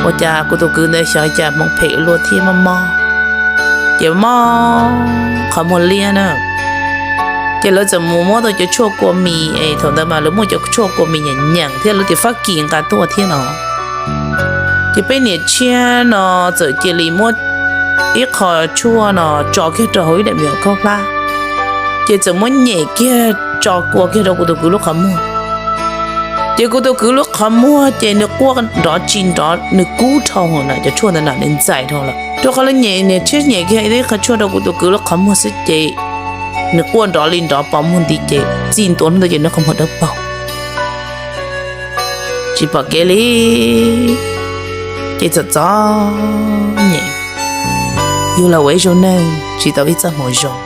Ua cas kuv tus kwv ntawd xyov cas hmoov phem luaj thiab mob mob, ces mob qhov muag liab na. Ces lawv txawm mus muab tau cov tshuaj kua mis es thaum ntawd mas lawv muaj cov tshuaj kua mis nyeem nyeem thiab lawv tias Fab Kis nqa tuaj thiab no. Ces peb niam tshiab no txawm cia li muab ib qho tshuaj no tso kiag rau hauv ib daim me nyuam khaub hlab, ces txawm muab nyem kiag tso kua kiag rau kuv tus kwv lub qhov muag. Ces kuv tus kwv lub qhov muag ces nws quaj nrov tsis nrov, nws kub dhau na, cov tshuaj ntawd na nws ntxais dhau lawm. Rau qhov lawv nyem niam tshiab nyem kiag ib qho tshuaj rau kuv tus kwv lub qhov muag xwb ces nws quaj nrov li nrov pos muag nti ces txij ntua hnub ntawd ces nws qhov muag dawb paug, tsis pom kev li. Ces txom txom nyem, yug los ua ib zaug neej tsis tau ib txoj hmoov zoo.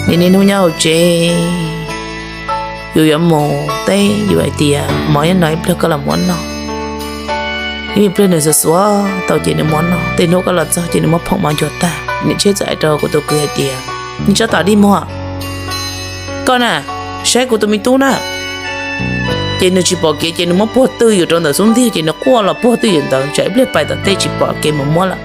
Nim niaj hnub nyob hauv tsev, yus yuav mus teb yus hais tias mov nyob no ib pliag koj los muab noj. Ib pliag nws xuav xuav tau ces nws muab noj, tej hnub koj los txog ces nws muab phoom mov ncuav tag. Niam tshiab txawm hais rau kuv tus kwv hais tias, Niag tsov tom dig muag, koj na, saib kuv tus me tub na. Ces nws tsis pom kev ces nws muab puag twj ywm rau ntawm xub ntiag ces nws quaj los puag twj ywm ntawd, tsam ib pliag pais tom tej tsis pom kev mus muab lawm.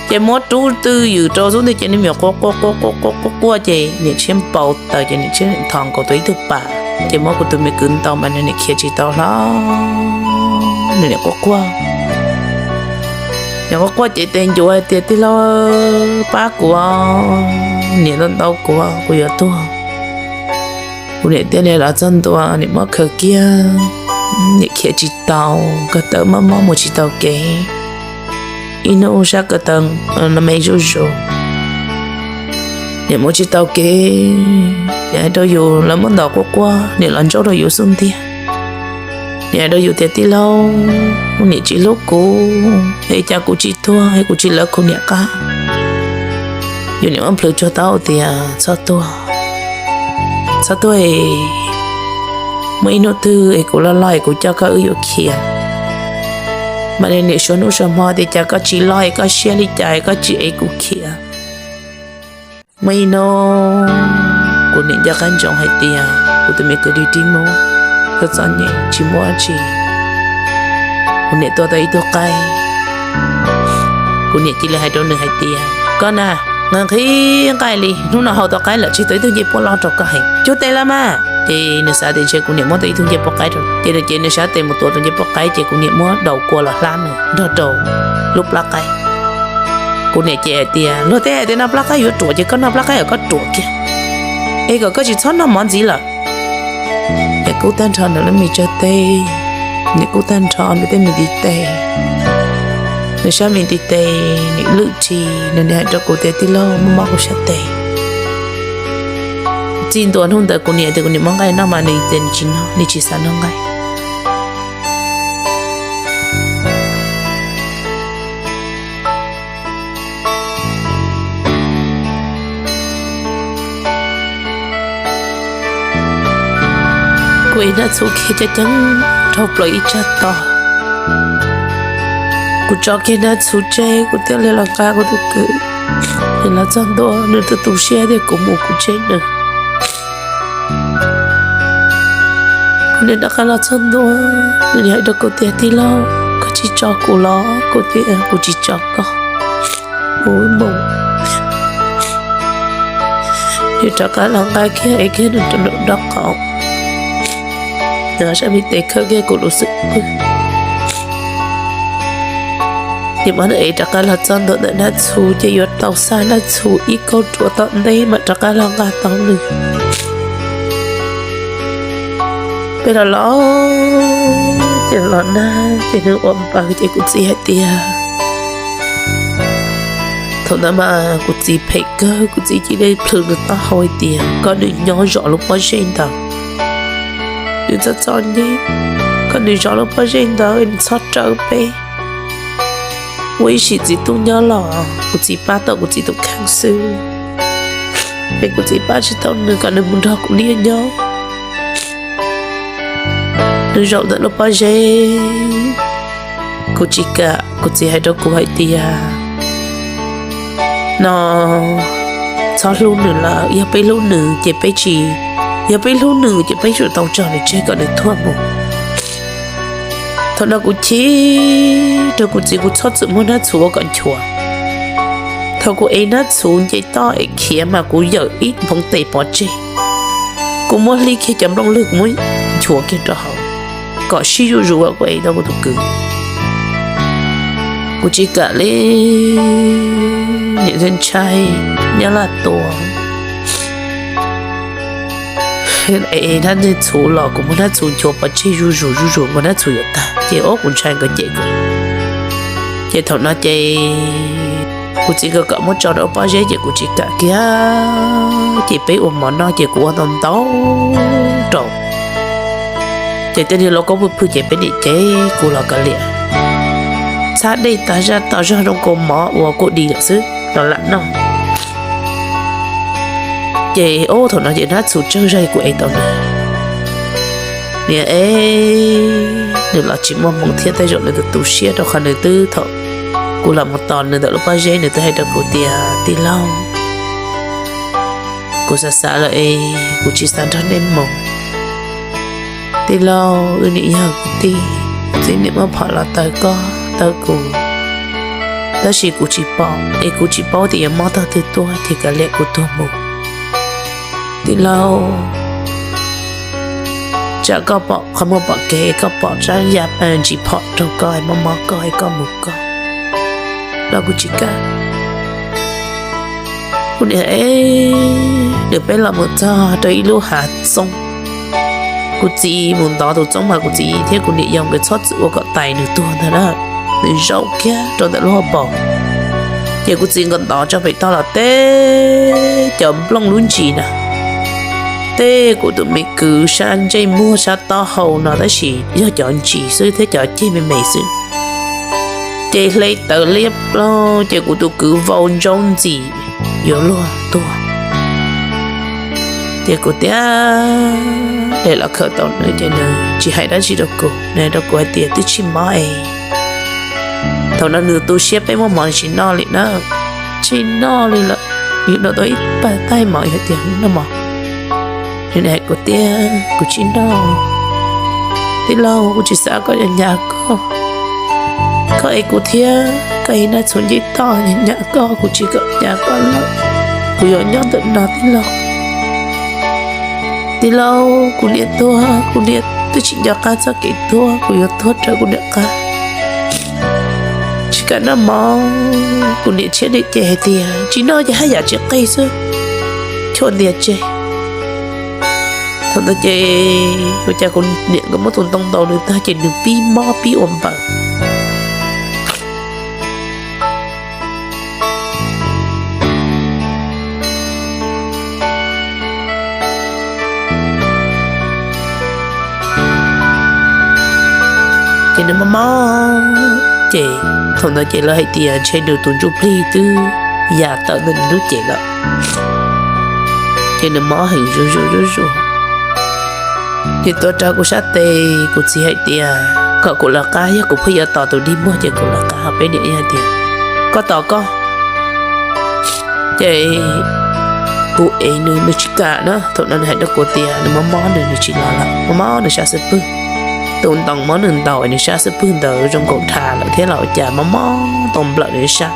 Ces muab rub twj ywm rau xub ntiag ces nws me nyuam quaj quaj quaj quaj quaj quaj quaj ces niam tshiab npau taws ces niam tshiab thov nkaus tau ib tug pas, ces muab kuv tus me kwv ntaus mas nws niam khiav tsis tau hlo, nws niam quaj quaj. Niam quaj quaj ces tes ncuav hais tias, Tij laug, pab kuv, niam ntaus ntaus kuv, kuv yuav tuag. Kuv niam thiaj li los txog ntua, niam muab khaws kiag, niam khiav tsis tau, ko taw mob mob mus tsis tau kev. Ib hnub sab ko taw me zuj zus, niam mus tsis tau kev. Niam hais rau yus, lawv muab ntaus quaj quaj, niam los ntsaub rau yus xub ntiag. Niam hais rau yus tias, Tij laug, niam tsis hlub kuv, es cas kuv tsis tuag es kuv tsis lawv kuv niam qab? Yus niam muab plhws tsuag tau tias, Txhob tuag, txhob tuag es muaj ib hnub twg es kuv loj loj es kuv coj koj wb yuav khiav. Mas niam suav hnub suav hmo tias, Cas koj tsis loj es koj siab li cas es koj tsis es kuv khiav? Muaj ib hnub kuv niam nco qab ntsoov hais tias kuv tus me kwv dig dig muag, txom txom nyem tsis muaj dab tsi. Kuv niam tua tau ib tug qaib, kuv niam cia li hais rau nws hais tias, Koj na, nqhis nqhis nqaij li, hnub no haus tau qaib lawm tseg tau ib tug ncej puab loj rau koj heev. Cug tes los mas. Ces nws xav tias ntshe kuv niam muab tau ib tug ncej puab qaib rau, ces nws cev nws sab tes mus tuav tus ncej puab qaib ces kuv niam muab daus kua los hlab nws nrog rau lub plab qaib. Kuv niam ces hais tias, Luag tej hais tias noj plab qaib yuav ruam, ces koj noj plab qaib kom koj ruam kiag, es kom koj tsis txhob noj mov ntxiv lawm. Niam kub tag nrho nws lub me tsawg teg, niam kub tag nrho nws tej me ntiv tes, nws sab me ntiv tes, nws lwj ris, nws niam hais rau kuv tias, Tij laug, mob mob kuv sab tes. Txij ntua hnub ntawd kuv niam tias kuv niam muab nqaij noj mas nws tias nws tsis noj, nws tsis xav noj nqaij. Kuv ev hnab txhuv khiav ceev ceev dhau plaws ib tsag to. Kuv tso kiag hnab txhuv tseg kuv thiaj li los nqa kuv tus kwv. Nws los txog ntua nws twb tu siab tias kuv mus kuv tseg nws. Kuv niam rov qab los txog ntua, nws hais rau kuv tias, Tij laug, koj tsis tso kuv los? Kuv tias, Kuv tsis tso koj. Kuv mus. Nws rov qab los nqa kiag ev kiag nws rau nraum nraub qaum, nws sab me tes khawb kiag kuv lub xub pwg. Ces mas nws ev rov qab los txog ntua ntawm hnab txhuv ces yuav tau xa hnab txhuv ib kauj ruam tom ntej mas rov qab los nqa tau nws. Peb los los ces los nag ces nws ua npaws ces kuv txiv hais tias, thaum ntawd mas kuv txiv phem kawg, kuv txiv cia li plhws nws taub hau hais tias, Koj nws nyob zov lub pob zeb ntawd, nws txom txom nyem, koj nws zov lub pob zeb ntawd nws txhob rawv peb. Ua ib sim txiv tub nyob los kuv txiv pab tau kuv txiv tus kheej xwb, es kuv txiv pab tsis tau nws kom nws mus nrog kuv niam nyob. Nws zaum ntawm lub pob zeb, kuv tsis kam, kuv txiv hais rau kuv hais tias, No, txhob hlub nws lawm, yog peb hlub nws ces peb tsis, yog peb hlub nws ces peb yuav tau tso nws tseg kom nws thuaj mus. Thaum no kuv chim rau kuv txiv, kuv txhob txwm muab hnab txhuv ua kom nchuav. Thaum kuv ev hnab txhuv nce toj es khiav mas kuv yawm ib nphoov tes pov tseg, kuv muab hliv kiag cov nplooj lwg, kuv muab nchuav kiag rau hauv kom sib zuj zus, kuv ev tau kuv tus kwv. Kuv tsis kam li, niam ntshai nyab laj tua. Ev hnab txhuv los kuv muab hnab txhuv nchuav pov tseg zuj zus zuj zus, muab hnab txhuv yuav tag ces ob kuv ntshai nkawd cem kuv. Ces thaum no ces kuv txiv nkawd kom muab tso rau pob zeb ces kuv tsis kam kiag. Ces peb ua mov noj ces kuv ua ntau ntau rau. Ces tej niag lauj kaub pw pw ces peb niam cev kuv los kav liam, txhab dej tas zaj tas zog zoo nkaus mov uas kuj di lawm xwb los lam noj. Ces ob thaum no ces hnab txhuv tsawg zog kuv ev tau nws. Niam ev, nws los tsis muaj hmoo thiab, tej zaum nws tus tu siab rau qhov nws twb, thaum kuv los mus tos nws ntawm lub pob zeb nws twb hais rau kuv tias, tij laug, kuv xav xav lawm es kuv tsis xav nrog nej mus. Tij laug, wb niam yog kwv tij, txiv niam muab phom los taw koj taw kuv, tab sis kuv tsis pom es kuv tsis paub tias yuav mob tog twg tuaj ces kav liam kuv tuag mus. Tij laug, tsam koj pom qhov muag pom kev, koj pom tsab ya pa ntsis phom rau koj, mob mob koj es koj mus koj, los kuv tsis kam. Kuv niam, nws peb los mus txog rau ib lub hav txoob. Kuv txiv mus ntov tus txoob mas kuv txiv thiab kuv niam yau nkawd txhob txwm ua kom tais nws tuag ntag na. Nws zaum kiag rau ntawm lub hauv paus, ces kuv txiv nkawd ntov tso pem toj los teb cov nplooj lub ntsis na, teb kuv tus me kwv sab ntsej muag sab taub hau no tab sis yog cov ntsis xwb thiab cov ceg me me xwb. Ces hle tawv liab ploog ces kuv tus kwv vau ntsaub ntxim yuav luag tuag. Ces kuv tias, es los khawm tau nws ces nws tsis hais dab tsi rau kuv, nws hais rau kuv hais tias twb tsis mob es. Thaum no nws tu siab peb muab mov tsis noj li na, tsis noj li lawm. Yus noj tau ib pab taig mov yus hais tias noj mov, nws hais kuv tias kuv tsis noj. Tij laug, kuv tsis xav koj nyas koj, koj ev kuv thiab koj ev hnab txhuv nce toj nyas koj, kuv tsis kam nyas koj lawm. Kuv yuav nyob ntawm no tij laug. Tij laug, kuv niam tuag, kuv niam twb tsis nco qab txoj kev tuag, kuv yuav tuag raws kuv niam qab. Tsis kam noj mov, kuv niam tshiab niam cem hais tias tsis noj ces haj yam tsis qig xwb, chua ntias tseg. Thaum ntawd ces ua cas kuv niam nkawd muab tus ntoo ntaus nws tag ces nws pib mob pib ua npaws. Ces nws mob mob, ces thaum ntawd ces lawv hais tias ntshe nws tus ntsuj plig twb ya tawm ntawm nws lub cev lawm. Ces nws mob heev zuj zus zuj zus. Ces tuav rawv kuv sab tes, kuv txiv hais tias kom kuv lawv qab, yog kuv pheej yuav tos tus dig muag ces kuv lawv qab. Peb niam hais tias koj tos koj. Ces kuv ev nws, nws tsis kam na. Thaum no nws hais rau kuv tias nws mob mob nws, nws tsis los lawm, mob mob nws sab xub pwg. Tus ntoo muab nws ntaus nws sab xub pwg ntawd zoo nkaus dhau lawm thiab los ua cas mob mob tau nplawm nws sab.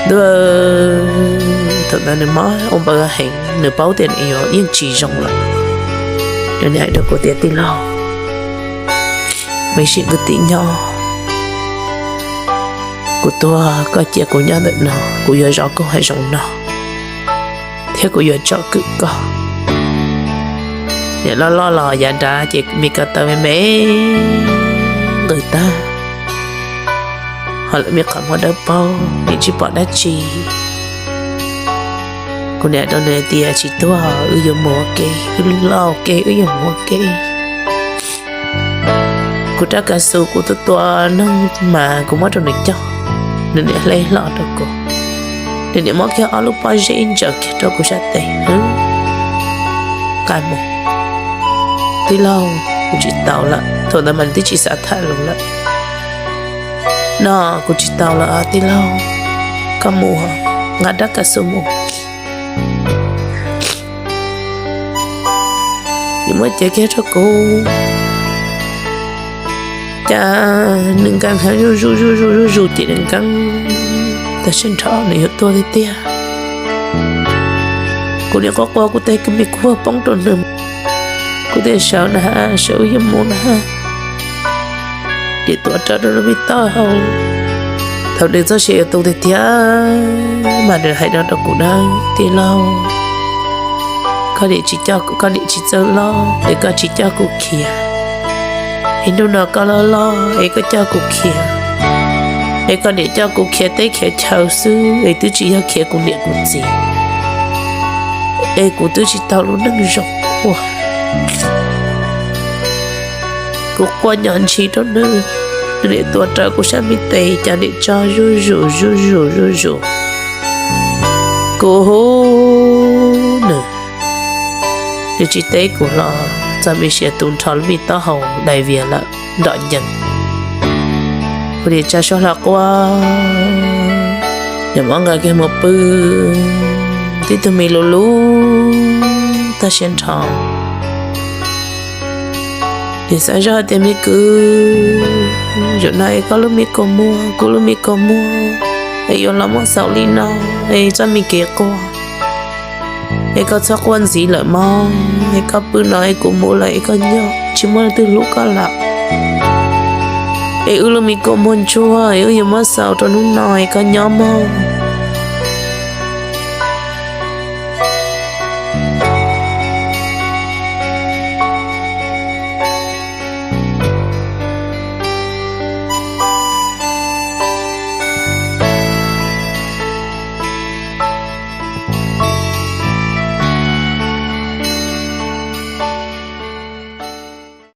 Thaum ntawd nws mob ua npaws heev, nws paub tias nws yuav yeej tsis zoo lawm. Nws hais rau kuv tias tij laug, me sim kwv tij nyob, kuv tuag koj cia kuv nyob ntawm no, kuv yuav zov koj hav zoov no thiab kuv yuav tsom kwm koj. Niam loj loj los yav nrad ces me ko taw me me nqws tag, ho lawv me qhov muag dawb paug, niam tsis pom dab tsi. Kuv niam rau nws tias tsis tuag, wb yuav mus ua ke, wb loj ke wb yuav mus ua ke. Kuv rab kav xus kuv tua tua noog mas kuv muab rau nws cog, nws niam hle hlo rau kuv. Nws niam muab kiag ob lub pob zeb ntsaws kiag rau kuv sab tes, nqa mus. Tij laug, kuv tsis tau lawm. Thaum ntawd mas nws twb tsis xav tham lus lawm. No kuv tsis tau lawm tij laug, koj mus, nqa rab kav xus mus. Nws muab cev kiag rau kuv, Cas nws nkees heev, zuj zus zuj zus zuj zus ces nws nkees tag sib nrho nws yuav tuag tiag tiag. Kuv niam quaj quaj kuv tes kws me kua poob rau nws, kuv tes sawv na, sawv wb yuav mus na. Niam tuav rawv rau lub me taub hau. Thaum nws txoj sia yuav tu tiag tiag mas nws hais no rau kuv na, tij laug, koj niam tsis coj, koj niam tsis txawj loj es koj tsis coj kuv khiav. Es hnub no koj loj loj es koj coj kuv khiav, es koj niam coj kuv khiav teb khiav chaw xwb es twb tsis yog khiav kuv niam kuv txiv, es kuv twb tsis tau lub neej zoo ua. Kuv quaj nyo ntshis rau nws, nws niam tuav rawv kuv sab me tes cas niam tso zuj zus zuj zus zuj zus. Kuv hu nws, nws tsis teb kuv los txog me sia tu nrho lub me taub hau dai vias lawm nrom ncees. Kuv niam tsa suab hlo quaj, niam muab nqa kiag mus pw, tib tug me lus lus tag siab nrho. Niam xav zoj hais tias me kwv, zaum no es koj lub me kua muag, kuv lub me kua muag, es yuav los muab xaus li no, es txoj me kev quaj, es koj txhob quaj ntxiv lawm mog, es koj pw no es kuv mus lawm es koj nyob tsis muaj leej twg hlub koj lawm. Es wb lub me kua muag ntsuag es wb yuav muab xaus rau hnub no es koj nyob mog.